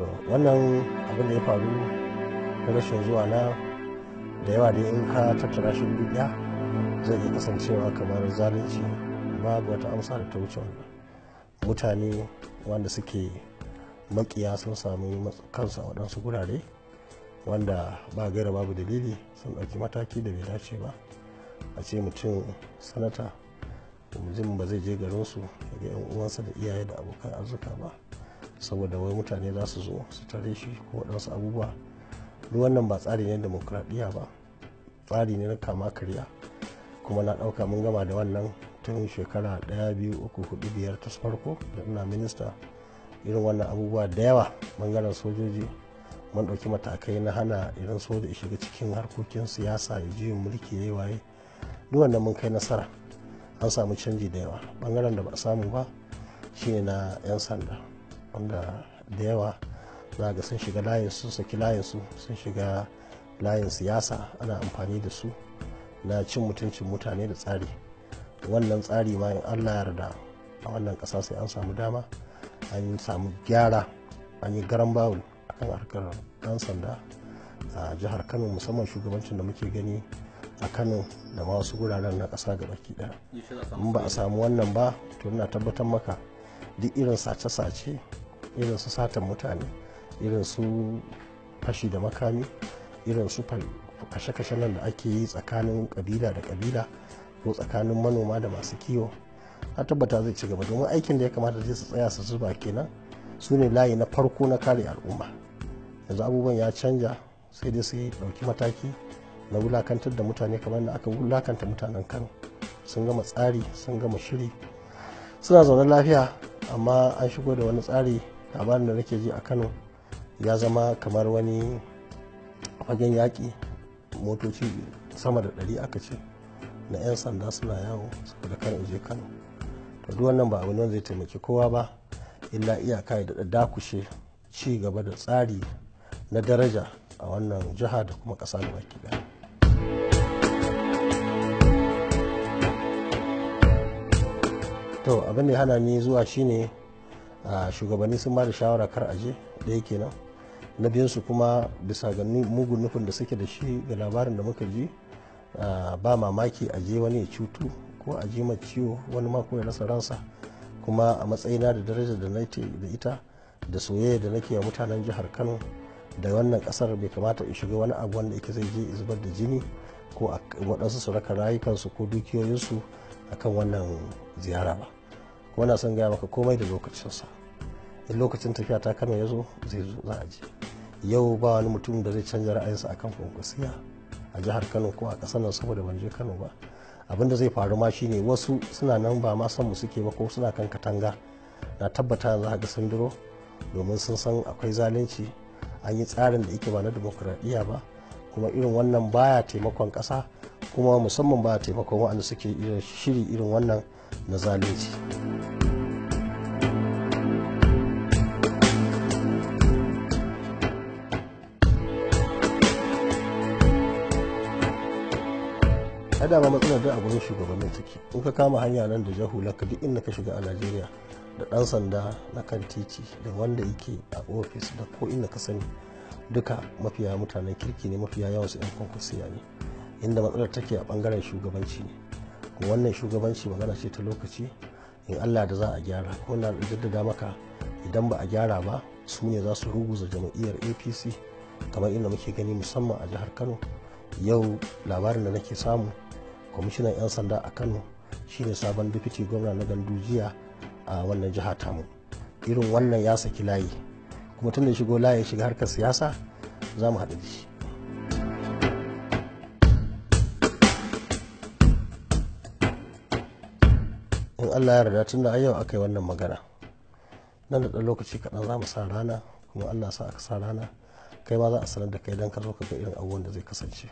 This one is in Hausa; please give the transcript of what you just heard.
To wannan abin da ya faru na rashin zuwa na da yawa dai in ka tattara shi guri ɗaya zai iya kasancewa kamar zalunci. Babu wata amsa da ta wuce wannan. Mutane wanda suke makiya sun sami kansu a waɗansu gurare wanda ba gaira babu dalili sun ɗauki mataki da bai dace ba. A ce mutum sanata mutum ba zai je garinsu ya ga 'yan uwansa da iyaye da abokan arzika ba saboda wai mutane za su zo su tare shi ko waɗansu abubuwa. Duk wannan ba tsari ne demokradiyya ba, tsari ne na kama karya. Kuma na ɗauka mun gama da wannan tun shekara 1, 2, 3, 4, 5 ta farko da ina minista. Irin wannan abubuwa da yawa bangaren sojoji mun ɗauki matakai na hana irin soja ya shiga cikin harkokin siyasa ya juyin mulki ya yi waye. Duk wannan mun kai nasara, an samu canji da yawa. Bangaren da ba a samu ba shine na 'yan sanda wanda da yawa za ga sun shiga layin su, saki layin su, sun shiga layin siyasa, ana amfani da su na cin mutuncin mutane da tsari. Wannan tsari ma in Allah ya yarda a wannan ƙasa sai an samu dama an samu gyara, an yi garan bawul akan harkar ɗan sanda a jihar Kano, musamman shugabancin da muke gani a Kano da ma wasu guraren na ƙasa gabaki ɗaya. In ba a samu wannan ba to ina tabbatar maka duk irin sace-sace, irin su satan mutane, irin su fashi da makami, irin su kashe-kashe nan da ake yi tsakanin kabila da kabila ko tsakanin manoma da masu kiwo, a tabbata zai ci gaba. Domin aikin da ya kamata zai su tsaya su zuba kenan, su ne layi na farko na kare al'umma. Yanzu abubuwan ya canja, sai dai su ɗauki mataki na wulakantar da mutane kamar da aka wulakanta mutanen Kano. Sun gama tsari, sun gama shiri, suna zaune lafiya, amma an shigo da wani tsari. Labarin da nake ji a Kano ya zama kamar wani fagen yaƙi. Motoci sama da 100 aka ce na 'yan sanda suna yawo saboda kar in je Kano. To duk wannan ba abu ne zai taimaki kowa ba, illa iyaka ya daɗa dakushe ci gaba da tsari na daraja a wannan jiha da kuma ƙasa gabaki ɗaya. To abin da ya hana ni zuwa shine shugabanni sun ba da shawara kar a je, ɗaya kenan. Na biyunsu kuma bisa ga mugun nufin da suke da shi ga labarin da muka ji, ba mamaki a je wani ya cutu ko a ji ma ciwo, wani ma ko ya rasa ransa. Kuma a matsayina da darajar da nake da ita da soyayya da nake wa mutanen jihar Kano da wannan kasar, bai kamata in shiga wani abu wanda yake zai je zubar da jini ko waɗansu su raka rayukansu ko dukiyoyinsu akan wannan ziyara ba. Kuma na son gaya maka komai da lokacinsa. In lokacin tafiya ta Kano ya zo zai zo, za a je. Yau ba wani mutum da zai canza ra'ayinsa akan kwankwasiya a jihar Kano ko a ƙasar nan saboda ban je Kano ba. Abin da zai faru ma shine wasu suna nan ba ma san mu suke ba ko suna kan katanga. Na tabbata za ga sun duro domin sun san akwai zalunci, an yi tsarin da yake ba na dimokuraɗiyya ba, kuma irin wannan baya taimakon ƙasa, kuma musamman baya taimakon waɗanda suke irin shiri irin wannan na zalunci. Ai dama matsalar da a gurin shugabannin take. In ka kama hanya nan da jahularka duk inda ka shiga a Najeriya, da ɗan sanda na kan titi da wanda yake a ofis da ko inda ka sani, duka mafiya mutanen kirki ne, mafiya yawansu 'yan kwankwasiya ne. Inda matsalar take a ɓangaren shugabanci ne. Kuma wannan shugabanci magana ce ta lokaci, in Allah da za a gyara. Kuma na jaddada maka idan ba a gyara ba su ne za su ruguza jam'iyyar APC kamar inda muke gani musamman a jihar Kano. Yau labarin da nake samu, kwamishinan 'yan sanda a Kano shine sabon deputy gwamna na Gandujiya a wannan jiha tamu. Irin wannan ya saki layi, kuma tun da shigo layi ya shiga harkar siyasa za mu haɗu da shi. In Allah ya yarda tun da yau aka yi wannan magana, nan da ɗan lokaci kaɗan za mu sa rana, kuma Allah sa aka sa rana, kai ma za a sanar da kai don ka zo ka ga irin abubuwan da zai kasance.